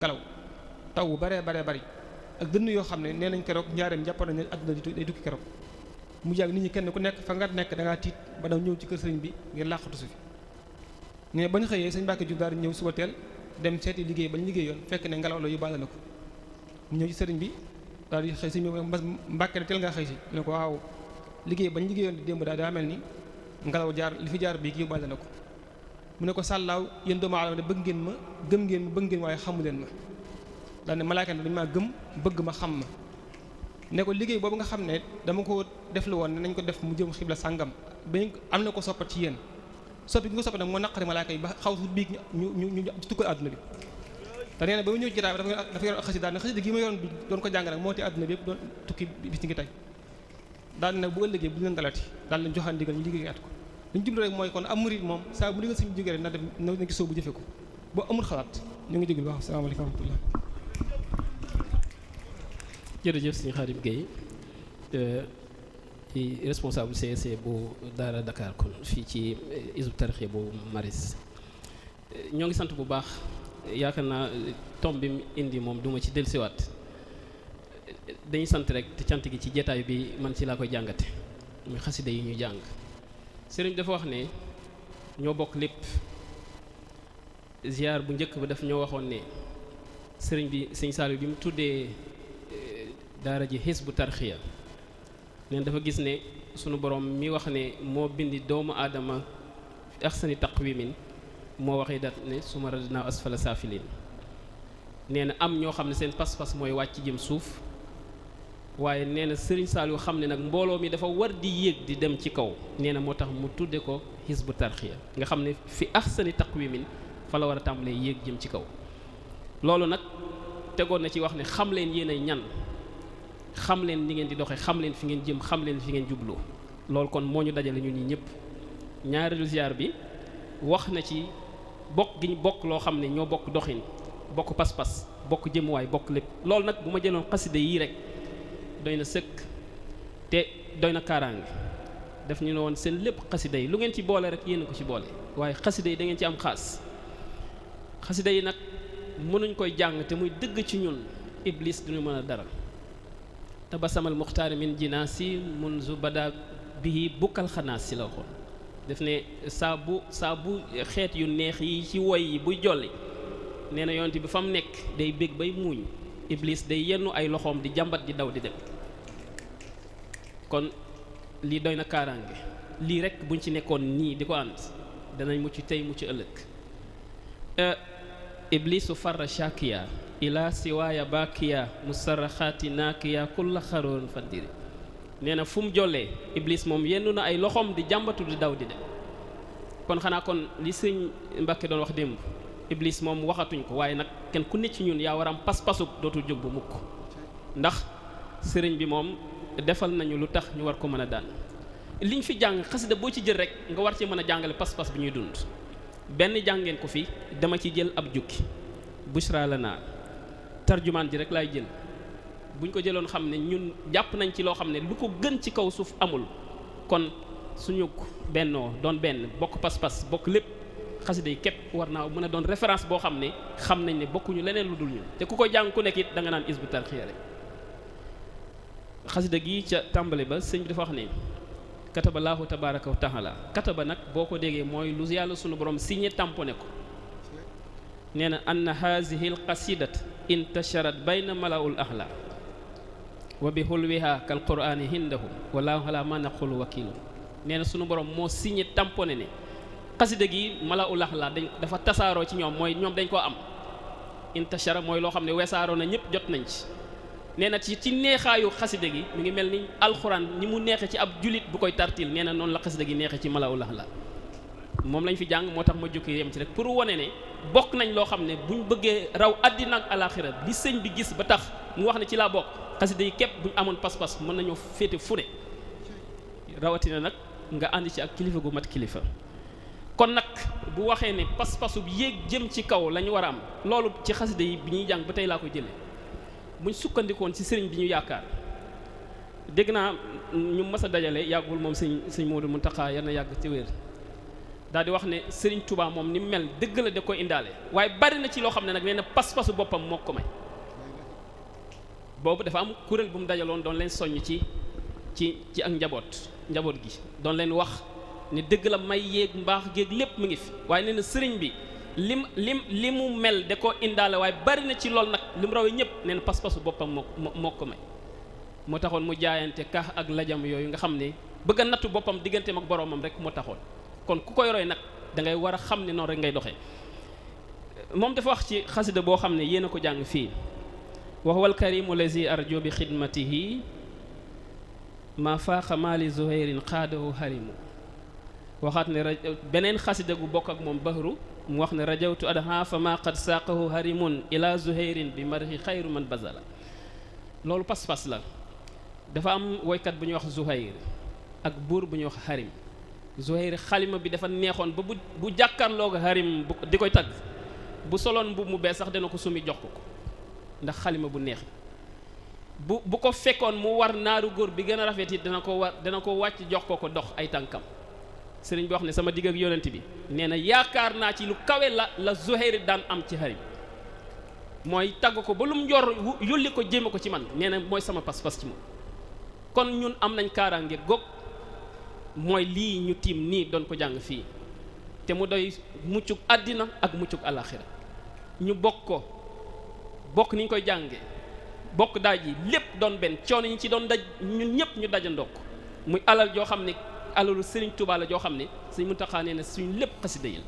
ngelaw taw bu baree bari ak dënn yoo xam ne nee nañ keroog njaareem jàpp nañ ne àdduna day tukki keroog mu jàgg nit ñi kenn ku nekk fa nga nekk da ngaa tiit ba daw ñëw ci kër sëriñ bi ngir làqatu si fi ne bañ xëyee sëñ Mbàkke Juuf daal ñëw suba teel dem seeti liggéey bañ liggéey yoon fekk ne ngelaw la yóbbaale na ko mu ñëw ci sëriñ bi daal di xëy si Mbàkke de teel ngaa xëy si ne ko waaw liggéey bañ liggéeyoon di démb daal daa mel ni ngelaw jaar li fi jaar bii ki yóbbaale na ko mu ne ko sàllaaw yéen doomu aadama de bëgg ngeen ma gëm ngeen ma bëgg ngeen waaye xamu leen ma daal ne malaaka ne dañu maa gëm bëgg ma xam ma ne ko liggéey boobu nga xam ne dama ko def lu woon ne nañ ko def mu jëm xibla sàngam ba am na ko soppat ci yéen soppi gi nga soppat nag moo naqari malaaka yi ba xaw su biig ñu ci tukkal àdduna bi te nee na ba mu ñëw ci jotaay bi dafa yor xasida ne xasida gi ma yoroon bi doon ko jàng nag moo ti àdduna bi yëpp doon tukki bis ngi tey daal nag bu ëllëgee bu ñu leen galati daal lañ joxaan ndigal ñu liggéey at ko liñ jublu rek mooy kon am murid moom saa bu ndigal suñu jógee rek na def na ci sóobu jëfe ko ba amul xalaat ñu ngi jégalu wax asalaamaaleykum wa rahmatullah. jërëjëf sëñ Khadim Gueye ci responsable CSC bu Daara Dakar kon fii ci Hizbut Tarqiyyah bu Maris ñoo ngi sant bu baax yaakaar naa tom bi mu indi moom duma ci dellusiwaat dañuy sant rek te cant gi ci jeetaay bi man ci laa koy jàngate muy xasida yi ñu jàng sëriñ dafa wax ne ñoo bokk lépp ziar bu njëkk ba daf ñoo waxoon ne sëriñ bi sëñ Saliou bi mu tuddee daara ji Hizbut Tarqiyyah neen dafa gis ne sunu borom mi wax ne moo bindi doomu aadama ahsani taqwimin moo waxee dat ne suma radnaa asfala saafiliin nee na am ñoo xam ne seen pas-pas mooy wàcc jëm suuf waaye nee na sëriñ Saliou xam ne nag mbooloo mi dafa war di yéeg di dem ci kaw nee na moo tax mu tudde ko Hizbut Tarqiyyah nga xam ne fi ahsani taqwimin fa la war a tàmbalee yéeg jëm ci kaw loolu nag tegoon na ci wax ne xam leen yéen ay ñan xam leen ni ngeen di doxee xam leen fi ngeen jëm xam leen fi ngeen jublu loolu kon moo ñu dajale ñun ñi ñëpp ñaareelu ziar bi wax na ci bokk gi ñu bokk loo xam ne ñoo bokk doxin bokk pas-pas bokk jëmuwaay bokk lépp loolu nag bu ma jëloon xasida yii rek doy na sëkk te doy na kaaraange def ñu ne woon seen lépp xasida yi lu ngeen ci boole rek yéen ko ci boole waaye xasida yi da ngeen ci am xaas xasida yi nag mënuñ koy jàng te muy dëgg ci ñun iblis duñu mën a dara tabasamal muxtaari min jinaasi munzu bada bihi bukkal xanaas si la waxoon def ne saa bu xeet yu neex yi ci woy yi buy jolli nee na yonent bi fa mu nekk day bég bay muuñ iblis day yennu ay loxoom di jàmbat di daw di dem kon lii doy na kaaraange lii rek buñ ci nekkoon nii di ko ànd danañ mucc tey mucc ëllëg iblisu farra shakiya ila siwaaya bakiya musarraxaati naakiya kulla xaroon faddiri nee na fu mu jollee iblis moom yennu na ay loxoom di jàmbatu di daw di dem kon xanaa kon li sëñ Mbàkke doon wax démb iblis moom waxatuñ ko waaye nag kenn ku nekk ci ñun yaa war am pas-pasuk dootul jóg bu mukk ndax sëriñ bi moom defal nañu lu tax ñu war ko mën a daan liñ fi jàng xasida boo ci jël rek nga war cee mën a jàngale pas-pas bi ñuy dund benn jàngeen ko fi dama ci jël ab jukki bushra lana tarjumaan ji rek laay jël buñ ko jëloon xam ne ñun jàpp nañ ci loo xam ne lu ko gën ci kaw suuf amul kon suñu bennoo doon benn bokk pas-pas bokk lépp xasida yi képp war naa mën a doon référence boo xam ne xam nañ ne bokkuñu leneen lu dul ñun te ku ko jàng ku nekk it da nga naan Hizbut Tarqiyyah rek xasida gi ca tàmbale ba sëñ bi dafa wax ne kataba laahu tabaraka wa taala kataba nag boo ko déggee mooy lu yàlla sunu borom signé tamponné ko nee na anna hazihi l qasidat intasharat bayna malaul ahla wa bi hulwiha kal qur'ani hindahum wallahu ala ma naqulu wakilu nee na sunu borom moo signé tamponné ne xasida gi malaul ahla dafa tasaaroo ci ñoom mooy ñoom dañ koo am intashara mooy loo xam ne weesaaroo na ñëpp jot nañ ci nee na ci neexaayu xasida gi mi ngi mel ni alxuraan ni mu neexe ci ab julit bu koy tartil nee na noonu la xasida gi neexe ci malaul ahla moom lañ fi jàng moo tax ma jukki yem ci rek pour wane ne bokk nañ loo xam ne buñ bëggee raw àddina ak alaxira li sëñ bi gis ba tax mu wax ne ci laa bokk xasida yi képp buñ amoon pas-pas mën nañoo féete fu ne rawatina nag nga ànd ci ak kilifa gu mat kilifa kon nag bu waxee ne pas-pasu yéeg jëm ci kaw la ñu war a am loolu ci xasida yi bi ñuy jàng ba tey laa koy jëlee buñ sukkandikoon ci sëriñ bi ñu yaakaar dégg naa ñu mas a dajale yàggul moom sëñ Moodu Muntaxa yal na yàgg ci wér daal di wax ne Serigne Touba moom ni mu mel dëgg la da koy indaale waaye bari na ci loo xam ne nag nee na pas-pasu boppam moo ko may. boobu dafa am kuréel bu mu dajaloon doon leen soññ ci ak njaboot gi doon leen wax ne dëgg la may yéeg mbaax géeg lépp mu ngi fi waaye nee na sëriñ bi li mu mel da koo indaale waaye bari na ci lool nag li mu rawee ñëpp nee na pas-pasu boppam moo ko may. moo taxoon mu jaayante kax ak lajam yooyu nga xam ne bëgg a nattu boppam digganteem ak boroomam rek moo taxoon kon ku koy roy nag da ngay war a xam ne noonu rek ngay doxee. moom dafa wax ci xasida boo xam ne yéen a ko jàng fii wa huwa alkarimu lazi arjo bi xidmatihi ma faaqa maali zuhayrin xaadahu harimu waxaat ne beneen xasida gu bokk ak moom bahru mu wax ne rajawtu adha fa ma qad saaqahu harimun ila zuhayrin bi marhi xayru man bazala. loolu pas-pas la. dafa am woykat bu ñuy wax Zuhayr ak buur bu ñuy wax Harim. Zuhayr xalima bi dafa neexoon ba bu jàkkaarloog Harim di koy tagg bu soloon mbubb mu bees sax dana ko sumi jox ko ndax xalima bu neex bu ko fekkoon mu war naaru góor bi gën a rafet it dana ko wàcc jox ko dox ay tànkam. sëriñ bi wax ne sama digg ak yonent bi nee na yaakaar naa ci lu kawe la Zuhayr daan am ci Harim mooy tagg ko ba lu mu njor yulli ko jéeme ko ci man nee na mooy sama pas-pas ci moom. kon ñun am nañ kaaraange goog mooy lii ñu tiim nii doon ko jàng fii te mu doy muccug àddina ak muccug alaxira ñu bokk ni ñu koy jànge bokk daaj yi lépp doon benn coono ñu ci doon daj ñun ñëpp ñu dajandoo ko muy alal joo xam ne alalu Serigne Touba la joo xam ne Serigne Mountakha nee na suñu lépp xasida yi la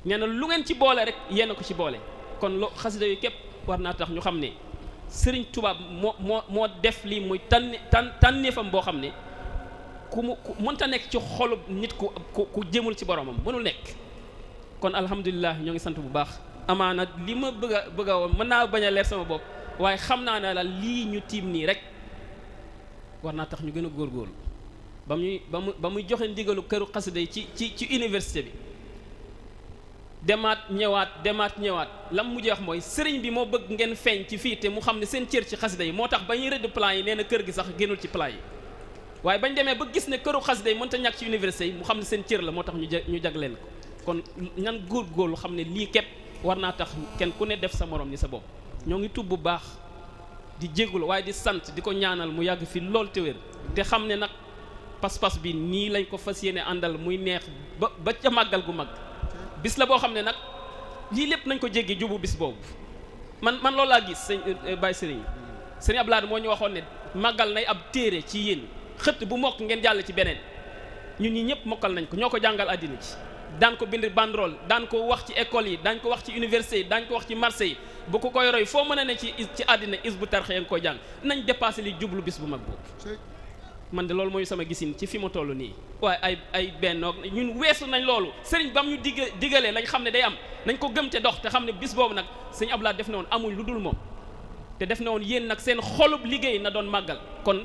nee na lu ngeen ci boole rek yéen a ko ci boole kon xasida yu képp war naa tax ñu xam ne Serigne Touba moo def lii muy tànneefam boo xam ne ku mënta nekk ci xolub nit ku jëmul ci boromam mënul nekk. kon alhamdulilah ñoo ngi sant bu baax amaana li ma bëgg a woon mën naa bañ a leer sama bopp waaye xam naa ne la lii ñu tiim nii rek war naa tax ñu gën a góorgóorlu ba muy joxe ndigalu këru xasida yi ci université bi. demaat ñëwaat lam mujjee wax mooy sëriñ bi moo bëgg ngeen feeñ ci fii te mu xam ne seen cër ci xasida yi moo tax ba ñuy rëdd plan yi nee na kër gi sax génnul ci plan yi waaye bañ demee ba gis ne këru xasida yi mënta ñàkk ci université yi mu xam ne seen cër la moo tax ñu jag leen ko kon ñan góorgóorlu xam ne lii képp war naa tax kenn ku ne def sa morom ni sa bopp. ñoo ngi tub bu baax di jégalu waaye di sant di ko ñaanal mu yàgg fi lool te wér te xam ne nag pas-pas bi nii lañ ko fas yéene àndal muy neex ba ca màggal gu mag. bis la boo xam ne nag lii lépp nañ ko jéggi jubu bis boobu man loolu laa gis Baye Serigne Abdoulaye moo ñu waxoon ne màggal nay ab téere ci yéen xëtt bu mokk ngeen jàll ci beneen ñun ñi ñëpp mokkal nañ ko ñoo ko jàngal àddina ci daan ko bind banderole daan ko wax ci école yi daan ko wax ci université yi daan ko wax ci marché yi bu ko koy roy foo mën a ne ci àddina Hizbut Tarqiyyah nga koy jàng nañ dépassé li jublu bis bu mag boobu. man de loolu mooy sama gisin ci fi ma toll nii waaye ay bennoog ñun weesu nañ loolu sëriñ bam ñu digalee lañ xam ne day am nañ ko gëm te dox te xam ne bis boobu nag sëñ Abdoulaye def na woon amuñ lu dul moom te def na woon yéen nag seen xolub liggéey na doon màggal kon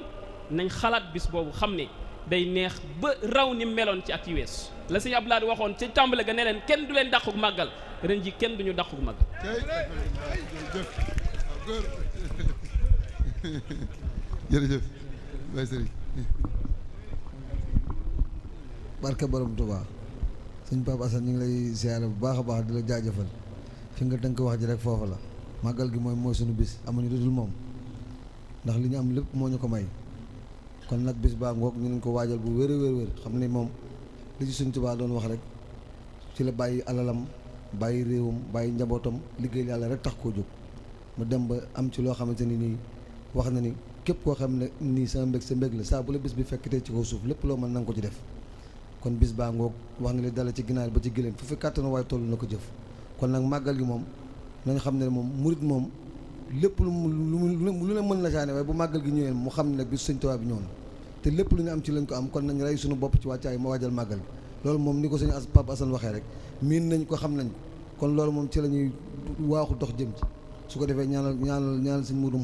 nañ xalaat bis boobu xam ne day neex ba raw ni meloon ci at yu weesu la sëñ Abdoulaye waxoon ci tàmbale ga ne leen kenn du leen dàquk màggal ren ji kenn duñu dàquk màggal. jërëjëf Baye Serigne. barke borom Touba sëñ Pape Assane ñu ngi lay siyaare bu baax a baax di la jaajëfal fi nga tënk wax ji rek foofu la màggal gi mooy sunu bis amuñu lu dul moom ndax li ñu am lépp moo ñu ko may kon nag bis baa ngoog ñu ngi ko waajal bu wér xam ne moom li ci suñ Touba doon wax rek ci la bàyyi alalam bàyyi réewam bàyyi njabootam liggéey yàlla rek tax koo jóg mu dem ba am ci loo xamante ni nii wax na ni képp koo xam ne nii sama mbég sa mbég la saa bu la bis bi fekkitee ci kaw suuf lépp loo mën na nga ko ci def kon bis baa ngoog wax nga li dala ci ginaar ba ci gëléem fu fi kàttanu waaye toll na ko jëf kon nag màggal gi moom nañ xam ne moom murit moom lépp lu ne mën la saane waaye bu màggal gi ñëwee mu xam ne nag bis Sëñ Tuubaa bi ñëw na te lépp lu ñu am ci lañ ko am kon nañ rey suñu bopp ci wàccaay ma waajal màggal gi loolu moom ni ko sëñ Pape Assane waxee rek miin nañ ko xam nañ ko kon loolu moom ci la ñuy waaxu dox jëm ci su ko defee ñaanal sëñ Mudu